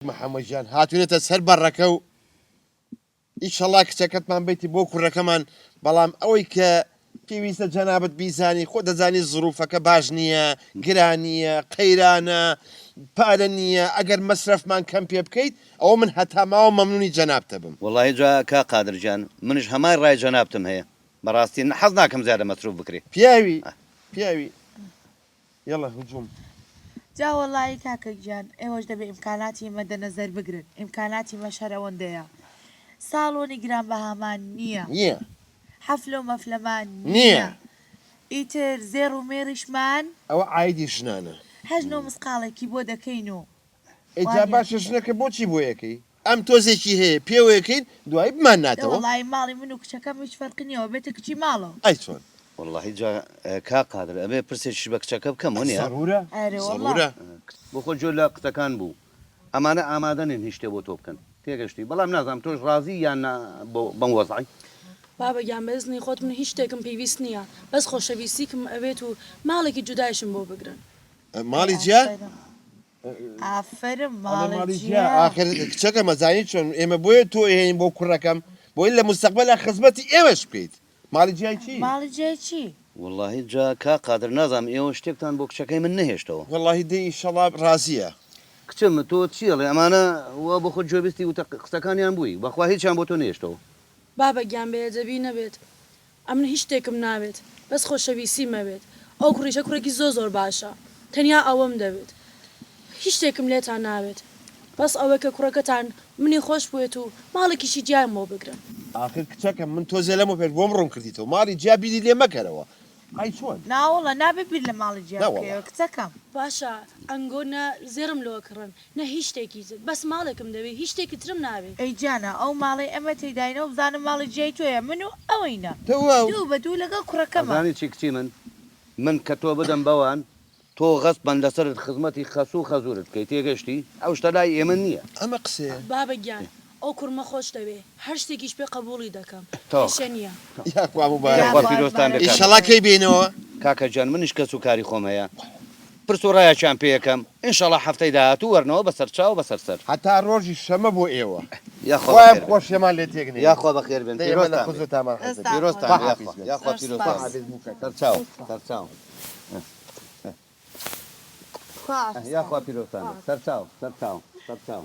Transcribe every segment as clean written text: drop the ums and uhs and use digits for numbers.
محەمەد گیان هاتوینەتە سەر بەڕەکە و ئیشەڵا کچەکەتمان بیتی بۆ کوڕەکەمان بەڵام ئەوەی کە پێویستە جەنابت بیزانی خۆ دەزانی زروفەکە باش نییە گرانیە قەیرانە پارە نییە ئەگەر مەسرەفمان کەم پێ بکەیت ئەوە من هەتا ماوە مەمنونی جەنابتە بم. وەڵاهی جا کاک قادر گیان منیش هەمان ڕای جەنابتم هەیە بەڕاستی حەز ناکەم زیادە مەسروف بکرێ. پیاوی پیاوی یەڵە هجوم. جا وەڵایی کاکە گیان ئێوەش دەبێ ئیمکاناتی مەدە نەزەر بگرن ئیمکاناتی مەش هەر ئەوەندەیە ساڵۆنی گرانبەهامان نییە نییە. حەفلە و مەفلەمان نییە. نییە ئیتر زێڕ و مێڕیشمان. ئەوە عایدی ژنانە. هەشت نۆ مسقاڵێکی بۆ دەکەین و ئەی وا جا نییە. باشە ژنەکە بۆچی بۆ یەکەی؟ ئەم تۆزێکی هەیە پێوەیەکەین دوایی بمان دە ناتەوە. وەڵایی ماڵی من و کچەکەم هیچ فەرقی نییە وە بێتە کچی ماڵەوە. ئەی چۆن؟ وەڵاهی جا کاک قادر ئەبێ پرسێکیش بە کچەکە بکەم وەنیە؟ زەرورە ئەرێ وەڵا. زەرورە. بۆ خۆت گوێت لە قسەکان بوو ئەمانە ئامادە نین هیچ شتێ بۆ تۆ بکەن تێگەشتی بەڵام نازانم تۆش ڕازی یان نا بۆ بەم وەزعەی. بابە گیان بە ئیزنی خۆت من هیچ شتێکم پێویست نییە بەس خۆشەویستیکم ئەوێت و ماڵێکی جودایشم بۆ بگرن. ئەی ماڵی جیا؟ ئافەرم ئافەرم ئەڵێ ماڵێ ماڵی جیا جیا. ئاخر کچەکەم ئەزانی چۆن ئێمە بۆیە تۆ ئەهێنین بۆ کوڕەکەم بۆی لە مستەقبەلا خزمەتی ئێمەش بکەیت ماڵی جیای چی؟ ماڵی جیای چی؟ وەڵاهی جا کاک قادر نازانم ئێوە شتێکتان بۆ کچەکەی من نەهێشتەوە. وەڵاهی دەی ئیشەڵا ڕازیە. کچم تۆ چی ئەڵێی ئەمانە وا بۆ خۆت گوێبیستی وتە قسەکانیان بووی بەخوا هیچیان بۆ تۆ نەهێشتەوە. بابە گیان بێئەدەبی نەبێت ئەمن هیچ شتێکم ناوێت بەس خۆشەویستیم ئەوێت ئەو کوڕیشە کوڕێکی زۆر زۆر باشە تەنیا ئەوەم دەوێت هیچ شتێکم لێتان ناوێت بەس ئەوەی کە کوڕەکەتان منی خۆش بوێت و ماڵێکیشی جیایم بۆ بگرن. ئاخر کچەکەم من تۆزێ لەمەو پێش بۆم ڕوون کردیتەوە ماڵی جیا بیری لێ مەکەرەوە ئای چۆن؟ ناوەڵا نابێ بیر لە ماڵی جیا ناوەڵا. بکەیەوە کچەکەم. باشە ئەنگۆ نە زێڕم لۆ ئەکڕن نە هیچ شتێکی تر بەس ماڵێکم دەوێ هیچ شتێکی ترم ناوێ. ئەی جانە ئەو ماڵەی ئەمە تێیداینەوە بزانم ماڵی جیای تۆیە من و ئەوەینە تەواو. دوو بە دوو لەگەڵ کوڕەکەمە. ئەزانی چی کچی من من کە تۆ بدەم بەوان تۆ غەسبەن لەسەرت خزمەتی خەسوو و خەزوورت بکەی تێگەشتی؟ ئەو شتە لای ئێمە نییە. ئەمە قسەیە. بابە گیان ئەو کوڕمە خۆش دەوێ هەر شتێکیش بێ قەبووڵی دەکەم تەواو کێشە نییە. یاخوا موبارەک یاخوا بێت پیرۆزتان بێ کاکە ئیشەڵا گیان. کەی بێنەوە؟ کاکە گیان منیش کەس و کاری خۆم هەیە پرس و ڕایەکیان پێ ئەکەم ئینشەڵا هەفتەی داهاتوو وەرنەوە بەسەر چاو بەسەر سەر. هەتا ڕۆژی شەمە بۆ ئێوە. یاخوا خوایە بەخێر بێن. خۆشیمان لێ تێک نەیەت. یاخوا بەخێر بێن دەی ئێمە لە پیرۆزتان بێ. خزمەتامان حەزەکەین. دەستان پیرۆزتان خوا بێ خۆش. یاخوا حافیز بێت. یاخوا زۆر پیرۆزتان خوا سوپاس. بێ. حافیز بووکەکەم. سەرچاو سەرچاو. خوا حافیزتان یاخوا بێ. پیرۆزتان بێت سەرچاو سەرچاو سەرچاو.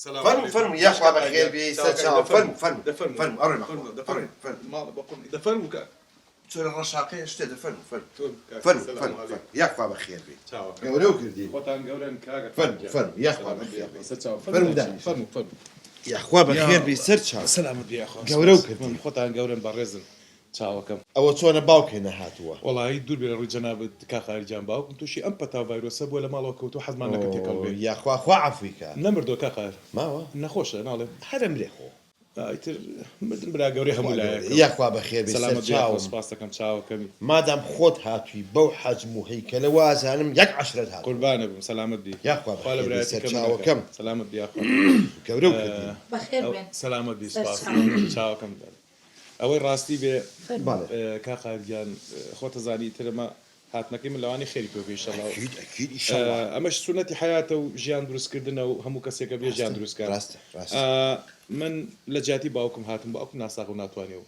سلام فەرموو علیکم فەرموو یاخوا باش کاکە بەخێر گیان بێی چاوەکانی سەرچاوم دەفەرموو فەرموو فەرموو دەفەرموو فەرموو ئەڕۆی فەرموو مەخۆ ئەڕۆی دەفەرموو فەرموو ماڵە بەقوڕنی دەفەرموو کاک چۆنە ڕەشاقەیە شتێ دەفەرموو فەرموو فەرموو کاکە فەرموو سلام فەرموو علیکم فەرموو یاخوا بەخێر بێی چاوەکەم گەورەو کردین خۆتان گەورەن کاکە قادر فەرموو گیان فەرموو یاخوا سەلامەت بی بەخێر یاخوا بێی سەرچاوم فەرموو فەرموو دانیشن دانیشن فەرموو فەرموو یاخوا یا بەخێر بێی اللە سەرچاوم سەلامەت بی یاخوا گەورەو سپاس کردین خۆتان گەورەن بەڕێزن چاوەکەم. ئەوە چۆنە باوکێ نەهاتووە. وەڵایی دوور بێ لە ڕووی جەنابت کاک قاری گیان باوکم توشی ئەم پەتا و ڤایرۆسە بووە لە ماڵەوە کەوتووە حەزمان نەکرد تێکەڵ ئۆ بێ. یاخوا خوا عەفوی کا. نەمردووە کاک قاهر. ماوە؟ نەخۆشە ناڵێم. هەر ئەمرێ خۆ. ئیتر مردن برا گەورەی خوا هەموو گەورەیە. لایەکە و. یاخوا بەخێر بێی سەلامەت بی یاخوا سەرچاوم. سوپاست دەکەم چاوەکەمی. مادام خۆت هاتووی بەو حەجم و هەیکەلە وازانم یەک عەشرەت هاتووە. قوربانت بم سەلامەت بی. یاخوا خوا لە بەخێر بێی برایەتی کەم نەکا. سەرچاوەکەم. سەلامەت بی یاخوا. گەورەو کردین. بەخێر بێن. سەلامەت بی سوپاس سەرچاو. مەمنونم چاوەکەم. ئەوەی ڕاستی بێ بەڵێ. کاک قادر گیان خۆت ئەزانی ئیتر ئەمە هاتنەکەی من لەوانەیە خێری پێ بکەی ئیشەڵا و ئەکید ئەکید ئیشەڵا. ئەمەش سوننەتی حەیاتە و ژیان دروست کردنە و هەموو کەسێکە بێ ژیان ڕاستە دروست کات ڕاستە ڕاستە. من لە جیاتی باوکم هاتم باوکم ناساغ و ناتوانێ و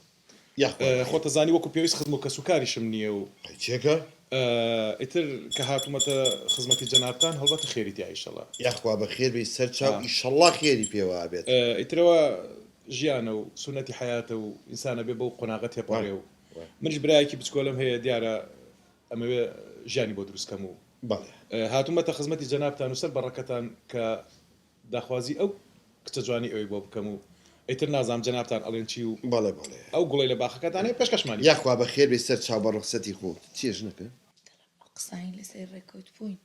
یاخوا بەخێر. خۆت ئەزانی وەکو پێویست خزم و کەس و کاریشم نییە و ئەی چێکە؟ ئیتر کە هاتوومەتە خزمەتی جەنابتان هەڵبەتە خێری تیا ئیشەڵا. یاخوا بەخێر بێی سەرچاو ئیشەڵا خێری پێوە ئەبێت. ئیترەوە ژیانە و سوننەتی حەیاتە و ئینسان ئەبێ بەو قۆناغە تێپەڕێ و منیش برایەکی بچکۆلەم هەیە دیارە ئەمەوێ ژیانی بۆ دروست کەم و هاتوومەتە خزمەتی جەنابتان و سەر بەڕەکەتان کە داخوازی ئەو کچە جوانەی ئەوی بۆ بکەم و ئیتر نازانم جەنابتان ئەڵێن چی و بەڵێ بەڵێ. ئەو گوڵەی لە باخەکەتان هەیە پێشکەشمانی بکەن. یاخوا بەخێر بێی سەر چاو بە ڕوخسەتی خۆت. چیە ژنەکە؟ دەڵێم ئەو قسانەی لەسەری ڕێکەوتبووین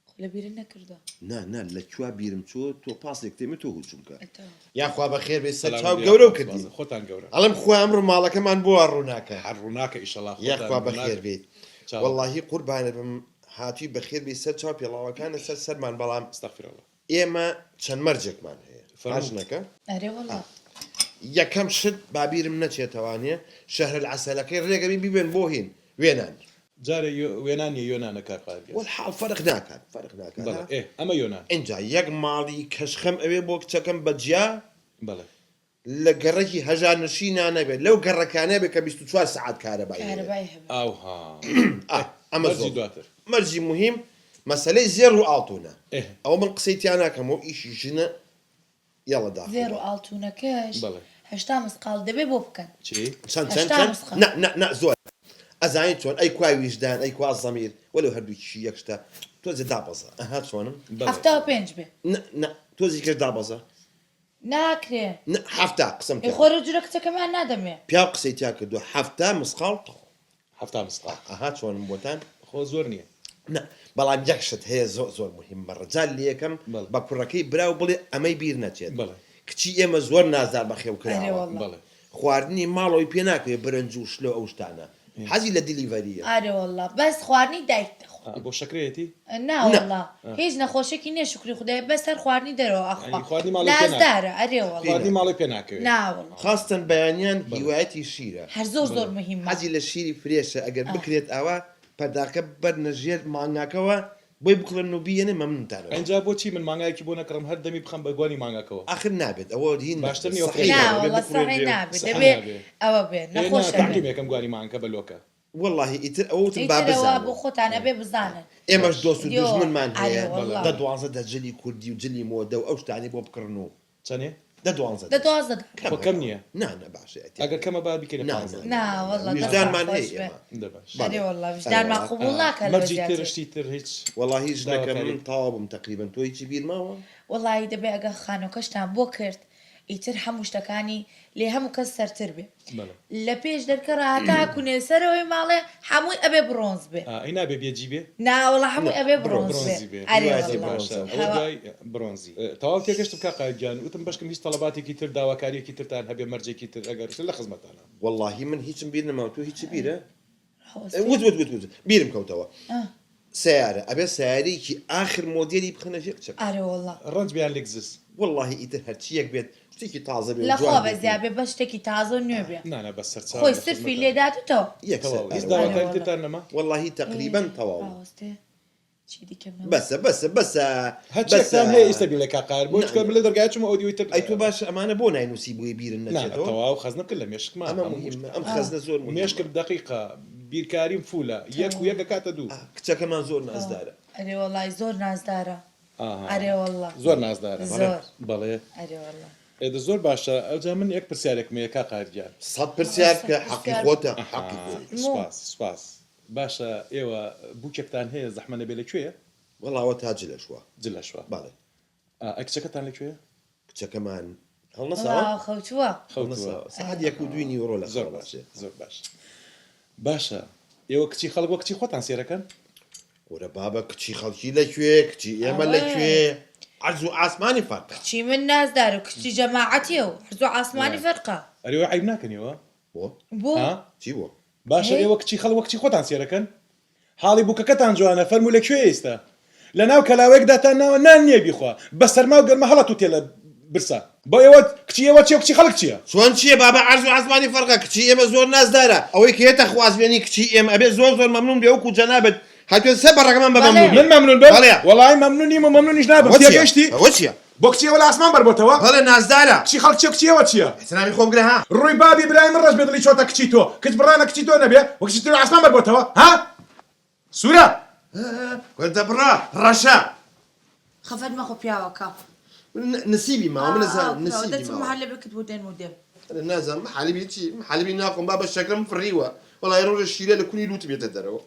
خۆ لە بیرت نەکردوە. نا نا لە کوا بیرم چۆ تۆ پاسێک تێمە تۆ هجوم کە. ئەتۆ. یاخوا بەخێر بێی سەر سەلامەت چاو بی گەورەو یاخوا کردین. سوپاس خۆتان گەورەن. ئەڵێم خوا ئەمڕۆ ماڵەکەمان بۆ وا ڕووناکە. هەر ڕووناکە ئیشەڵا خۆتان یاخوا بەخێر ڕووناکە بێیت. چاوەکەم. وەڵاهی قوربانت بم هاتووی بەخێر بێی سەر چاو پێڵاوەکانت سەر سەرمان بەڵام استغفر اللە. ئێمە چەند مەرجێکمان هەیە فەرموو. ژنەکە. ئەرێ وەڵا. یەکەم شت با بیرم نەچێتەوانێ شەهرەلعەسەلەکەی ڕێگەبی بیبەن بۆ هین وێنان. جارێ وێنا نیە یۆنانە کاک قاهر گیان. وەلحاڵ فەرق ناکات فەرق ناکات بەڵێ ئێ ئەمە یۆنان. ئینجا یەک ماڵی کەشخەم ئەوێ بۆ کچەکەم بە جیا. بەڵێ. لە گەڕەکی هەژارنشینا نەبێت لەو گەڕەکانە بێت کە 24 سەعات کارەبای هەیە. کارەبای هەبێت. ئاوها. ئا ئەمە مەرجی زۆر دواتر. مەرجی موهیم مەسەلەی زێڕ و ئاڵتونە ئێ. ئەوە من قسەی تیا ناکەم ئەوە ئیشی ژنە یەڵە داخڵ زێڕ و بە. ئاڵتونەکەش بەڵێ. 80 مسقاڵ دەبێ بۆ بکەن. چی؟ چەند چەند 80 چەند؟ مسقاڵ. نا نا نا زۆرە ئەزانی چۆن ئەی کوا ویژدان ئەی کوا زەمیر وەلەو هەردووکیشی یەک شتە تۆزێ دابەزە ئەها چۆنم؟ بەڵێ. 75 بێ. نا نا تۆزی کەش دابەزە. ناکرێ. نا 70 قسەم ئێ تیا خۆ لەو جورە کچەکەمان نادەمێ. پیاو قسەی تیا کردووە 70 مسقاڵ تەواو. 70 مسقاڵ. ئەها چۆنم بۆتان؟ خۆ زۆر نییە. نا بەڵام یەک شت هەیە زۆر زۆر موهیمە ڕجا لێکەم بەڵێ. بە کوڕەکەی براو بڵێ ئەمەی بیر نەچێت بەڵێ. کچی ئێمە زۆر نازدار بەخێو ئەرێ کراوە. وەڵا. بەڵێ. خواردنی ماڵەوەی پێ ناکەوێ برنج و شلە و ئەو شتانە حەزی لە delivery یە. ئارێ وەڵا بەس خواردنی دایک دەخوا. بۆ شەکرەیەتی؟ نا نا. وەڵا هیچ نەخۆشێکی نیە شوکری خودای بەس هەر خواردنی دەرەوە ئەخوا یانی خواردنی ماڵەوەی پێ ناکەوێ. نازدارە ئەرێ وەڵا. خواردنی ماڵەوەی پێ ناکەوێ. نا وەڵا. خاستەن بەیانیان هیوایەتی شیرە. هەر زۆر زۆر مهیمە. حەزی لە شیری fresh ە ئەگەر بکرێت ئاوا پەرداخەکە بەرنە ژێر مانگاکەوە بۆی بکڕن و بیەنن مەمنونتان ئەبم. ئینجا بۆچی من مانگایەکی بۆ نەکڕم هەر دەمی بخەم بە گوانی مانگاکەوە. ئاخر نابێت ئەوە هین باشتر نابێت نیە سەحی ئەو نا نابێت وەڵا سەحی بکڕێنرێ و نابێت سەحی دەبێ نابێ ئەوە بێ ئێ نا نەخۆش ئەبێ. تەعقیمێکەم گوانی مانگەکە بە لۆکە. وەڵاهی ئیتر ئەوە وتم با ئیتر ئەوە بزانن. بۆ خۆتان ئەبێ بزانن. ئێمەش باش. دۆست و یۆ دوژمنمان ئەرێ هەیە وەڵا. دە دوانزە دە جلی کوردی و جلی مۆدە و ئەو شتانەی بۆ بکڕن و. چەنێ؟ دە دوانزە دە دەست. دوازدە دانە. خۆ کەمە کەم ئەوە. نییە. نا نا باشە ئیعتیاد ئەگەر نییە. کەمە با بیکەینە نا پانزە. نا نا نا نا وەڵا دەستان ویژدانمان خۆش هەیە بێ. ئێمە. دە باش. بەڵێ. ئەرێ وەڵا ئەرێ ویژدانمان وەڵا. قبوڵ ناکا لەوە مەرجی تر زیاتر. شتی تر هیچ وەڵاهی ژنەکەم من داواکاریەک. تەواو بووم تەقریبەن تۆ هیچی بیر ماوە؟ وەڵایی دەبێ ئەگەر خانوەکەشتان بۆ کرد ئیتر هەموو شتەکانی لێ هەموو کەس سەرتر بێ بەڵێ. لە پێش دەرکە ڕا هەتا کونێ سەرەوەی ماڵێ حەمووی ئەبێ بڕۆنز بێ. ئا ئەی نابێ بێجی بێ؟ نا وەڵا حەمووی نا ئەبێ بڕۆنز بڕۆنز. بێ بڕۆنزی بێ. ئەرێ هیوایەتی وەڵا باشە بڕۆنزە. ئەوە هەوا. دوای بڕۆنزی. تەواو تێگەشتم کاک قائد گیان وتم بەشکم هیچ تەڵەباتێکی تر داواکاریەکی ترتان هەبێ مەرجێکی تر ئەگەر لە خزمەتانام. وەڵاهی من هیچم بیر نەماوە تۆ هیچت بیرە؟ ڕاوەستێ. وت وت وت وت بیرم کەوتەوە سەیارە ئەبێ سەیارەیەکی ئاخر مۆدێلی بخەنە ژێر کچەکە. ئەرێ وەڵا. ڕەنج بێ یان لێکزس. وەڵاهی ئیتر هەرچیەک بێت شتێکی تازە بێ و لە جوان خوا بێت و. بەزیا بێ بەس شتێکی تازە و نوێ بێ. نا نا بەس سەرچاوە خۆی لە سرفی خزمەتانە. لێ دات و تەواو. یەکسەر تەواو هیچ ئەرێ ئەرێ وەڵا. داواکاری وەڵا. ترتان نەما؟ وەڵاهی ئێ تەقریبەن تەواو بوو. ڕاوەستێ چی دیکەم نەما. بەسە بەسە بەسە هەرچیەکتان بەسە. هەیە ئیستە بیڵێ کاک قاهر بۆ نا چونکە نا. من لە دەرگای چوومە ئەو دیوەی تر ئەی تۆ باشە ئەمانە بۆ ناینوسی بۆیە بیرن نا نا نەچێتەوە؟ تەواو خەزنە بکە لە مێشکما ئەمە هەموو موهیمە شتە. ئەم خەزنە زۆر موهیمە. مێشکم دەقیقە بیرکاریم فولە یەک و تەواو. یەک ئەکاتە دوو. کچەکەمان زۆر تەواو. نازدارە. ئەرێ وەڵای زۆر نازدارە. ئاها ئەرێ وەڵا. زۆر نازدارە. زۆر. بەڵێ. ئەرێ وەڵا. ئێ دە زۆر باشە ئەوجا من یەک پرسیارێکم هەیە کاک قاهر گیان. سەد پرسیار سەد بکە حەقی پرسیار خۆتە ئەها حەقی خۆیەتی. مو. سوپاس سوپاس باشە ئێوە بووکێکتان هەیە زەحمە نەبێ لە کوێیە؟ وەڵا ئەوە تا جلەشوە. جلەشوە. بەڵێ. ئا ئەی کچەکەتان لە کوێیە؟ کچەکەمان هەڵنەساوە؟ وەڵا خەوتووە. خەوتووە. هەڵنەساوە سەعات یەک و دووی نیوەڕۆ لە زۆر خەو باش هەڵدەستێ. زۆر باش باشە ئێوە کچی خەڵک وەک کچی خۆتان سێرەکەن؟ کورە بابە کچی خەڵکی لە کوێ کچی ئێمە لە ئەوەی. کوێ عەرز و ئاسمانی فەرقە. کچی من نازدار و کچی جەماعەتیە و عەرز و عاسمانی فەرقە. ئەرێ ئێوە عەیب ناکەن ئێوە؟ بۆ؟ بۆ؟ ها؟ چی بۆ؟ باشە هەی. ئێوە کچی خەڵک وەک کچی خۆتان سێرەکەن؟ حاڵی بووکەکەتان جوانە فەرموو لە کوێیە ئیستا؟ لە ناو کەلاوەیەکداتان ناوە نان نییە بیخوا بە سەرما و گەرما هەڵەتووتێ لە برسا. بۆ ئێوە کچی ئێوە چیە و کچی خەڵک چیە؟ چۆن چیە بابە عەرز و عەزمانی فەرقە کچی ئێمە زۆر نازدارە ئەوەی کە یەتە خوازبێنی کچی ئێمە ئەبێ زۆر زۆر مەمنون بێ وەکو جەنابت هاتوێ سەر بەڕەکەمان بە بەڵێ. مەمنون من مەمنون بم؟ بەڵێ. وەڵای مەمنون نیم و مەمنونیش نابم ئەوە چیە؟ تێگەیشتی؟ ئەوە چیە؟ بۆ کچی ئێوە لە ئاسمان بەربۆتەوە؟ بەڵێ نازدارە. کچی خەڵک چیە و کچی ئێوە چیە؟ ئیحترامی خۆ بگرە ها. ڕووی بابی برای من ڕەش بێ دڵی چۆتە کچی تۆ کچ بڕانە کچی تۆ نەبێ و کچی تۆ لە ئاسمان بەربۆتەوە ها؟ سورە. کورە دەبڕە ڕەشە. خەفەت مەخۆ پیاوەکە. نسیبی ماوە من نەزانم نسیبی دەچم ماوە. محەلەبێکت بۆ دێنم و دێم. ئەرێ نازانم محەلەبی چی محەلەبی ناخۆم بابە شەکرم فڕیوە وەڵای ڕۆژێ شیرە لە کونی لوتم یەتە دەرەوە.